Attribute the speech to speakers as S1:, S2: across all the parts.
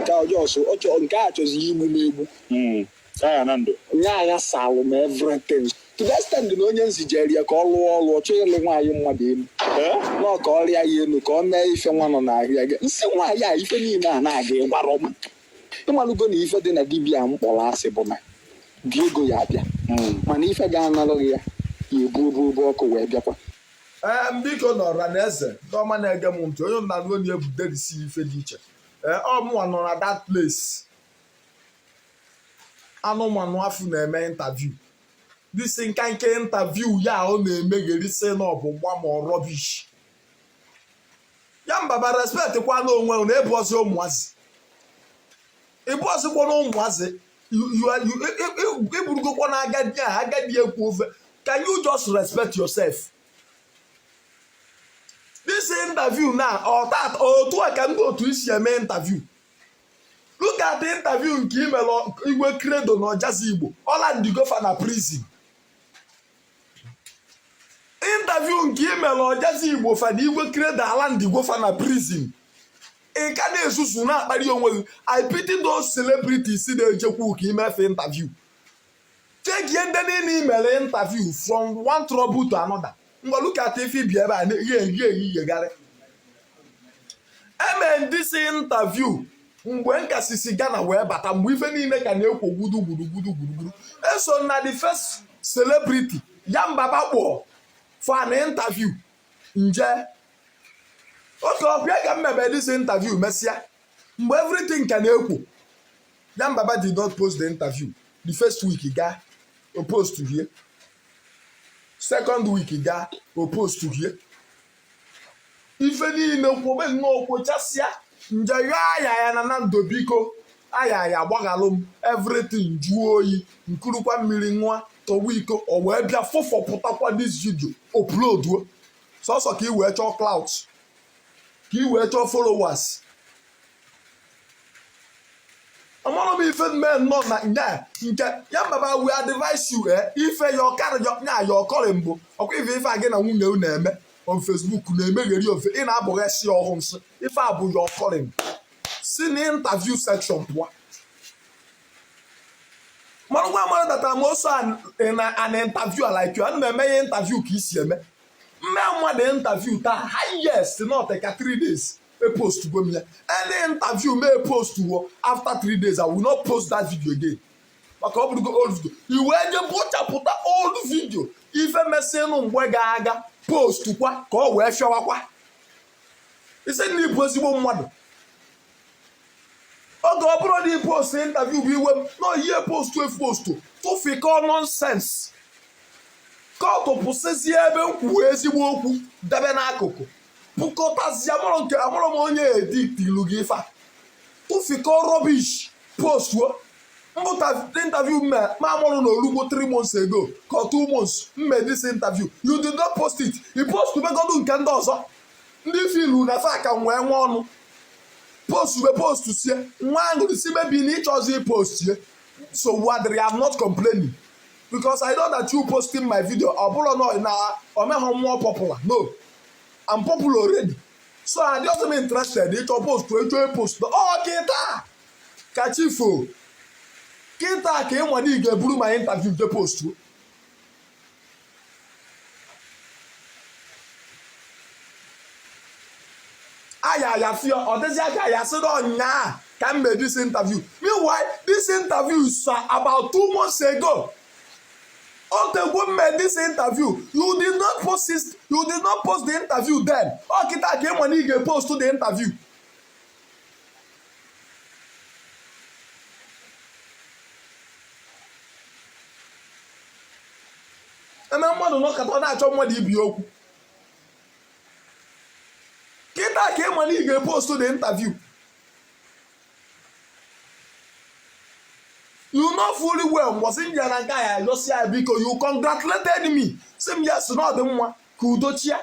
S1: Nke a ọjọọ so ọ nke a chọzi igbu m egbu.
S2: Agha na ndụ.
S1: Nye agha salụ m everything to the extent na onye nzijere ya ka ọ lụọ ọlụ, ọ chọghị ịlụ nwaanyị mmadụ elu.
S2: Ee?
S1: Nọ ka ọ rịa ya elu ka ọ mee ife nwa nọ n'ahụ ya. Nsị nwaanyị a, ife niile a na-aga ịgwara m, ịmalụgo na ife dị na dibịa m kpọrọ asị bụ na dị ego ya abịa, mana ife ga-analụ gị ya, ya ebu obu obu ọkụ wee bịakwa.
S3: Ee, biko, nọra na eze ndị ọma na-ege m ntị, onye na onye ebuderisi ife dị iche. Ee, ọ mụnwa nọ na that place anụmanụ afụ na-eme interview. This nka nke interview ya ọ na-emegherisi na ọ bụ gbam rubbish. Ya mbaba, respect kwa na onwe na ebu ọzọ ụmụazị, ịbụ ọzọkwa na ụmụazị. Iburugokwa na agadi a, agadi ekwu ofe. Can you just respect yourself? This interview na ọtat otu a ka ndị otu isi eme interview. Look at the interview nke imere Igwe Credo na Ọjazi Igbo, ọla ndigofa na prison. Interview nke imere Ọjazi Igbo fa na Igwe Credo, ala ndigofa na prison. Ị ka na-ezuzu na-akpali onwe gị. I pity those celebrities na-ejekwu ka imefe interview. Chekie ndị niile imere interview, from one trouble to another. Ngwa, look at ife bi ebe a na-eghe eghe ehighegharị eme ndị si interview mgbe nkasisi Ghana wee bata, mgbe ife niile ka na-ekwo gbudu gburugburu gburugburu. Eso na the first celebrity ya mbaba kpọọ for an interview. Nje oke ọbịa ka m mebe this interview, mesịa mgbe everything ka na-ekwo, ya mbaba did not post the interview. The first week gaa, o post hie. Second week gaa, o post hie. Ife niile kwobe nnọọ kwochasịa. Nje yọọ aya ya na na ndo, biko, aya ya gbaghalụ m. Everything jụọ oyi, nkurukwa mmiri ṅụa, tọwa iko. O wee bịa fụfọpụtakwa this video, uploaduo sọsọ ka ị wee chọọ clout, ka ị wee chọọ followers. Amara m ife mee nnọọ na nya nke ya mbaba. We advise you, eh, ife ya ọkarị nya ya ọkọrị mbụ ọkwa ife ife a gị na nwunye unu na-eme on Facebook na-emegheri ofe ị na-abụghasị ọhụụ nsị. Ife a bụ ya ọkọrị si na interview section pụọ. Mara nwa mara that I'm also an interviewer like you. Ana m eme ya interview ka isi eme mme mmadụ interview taa. Highest not ka 3 days, e post go m ya. Any interview may post wo after 3 days, I will not post that video again, maka ọ bụrụgo old video. I wee je bụchapụta old video, ife mesịnụ mgbe ga-aga, post kwa ka ọ wee fịawakwa isi na ịbụ ezigbo mmadụ. Oge ọ bụrụ na post interview bụ iwe m na oyihe post e post tụfikọ nonsense kọtụ, pụsịzie ebe m kwuo ezigbo okwu debe n'akụkụ, pụkọtazie amụrụ nke amụrụ m onye edit ilu gị ife a tụfikọ rubbish postuo. Mbụta interview mme ma amụrụ na olugbo 3 months ago ka 2 months mme this interview, you did not post it. I post begodu nke ndị ọzọ, ndị filu na fa ka nwee nwa ọnụ post be post sie nwa aṅụrị si mebi na ịchọzi post ye. Nsogbu adịrị, I'm not complaining, because I know that you posting my video, ọ bụrụ na na omeghọ mmụọ popular. No, I'm popular already, so I just interested ịchọ post, ịchọ post. Ọ kịta ka chifo kịta ka ị nwere ị ga-eburu my interview je post. Aya ya fio ọ dịzị aka ya sị na ọnyaa ka m mee this interview. Meanwhile, this interview is about 2 months ago. Otegwo m mee this interview. You did not post it. You did not post the interview then. Ọ kịta ka ị ma na ị ga-post the interview. Eme mmadụ nọkọta, ọ na-achọ mmadụ ibi okwu. Kịta ka ị ma na ị ga-epost the interview. You know fully well mbọsị m bịara nke a ya yọsịa ya, biko. You congratulated me, sị m yes, na ọ dị mma ka udo chia.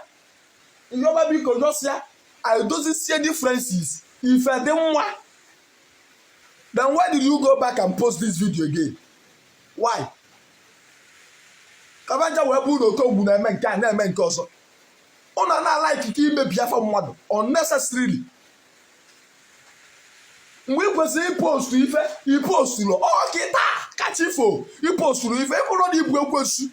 S3: Yọba biko, yọsịa I dozisie differences, ife dị mma. Then why did you go back and post this video again? Why? Kabanja wee bụrụ na Okongwu na-eme nke a, na-eme nke ọzọ, ụnụ na-ala ikike imebi afọ mmadụ unnecessarily. Mgbe ị kwesịrị ipostu ife, iposturu. Ọ kịta kachifo iposturu ife, ịbụrụ na ibu ekwensu.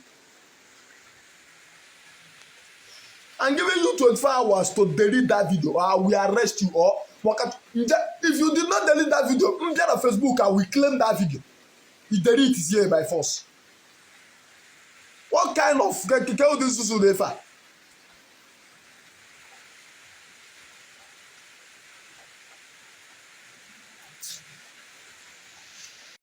S3: I'm giving you 24 hours to delete that video or I will arrest you or maka nje. If you did not delete that video, m bịa na Facebook, I will claim that video. You delete it here by force. What kind of keke ụdị nzuzu dị ife a?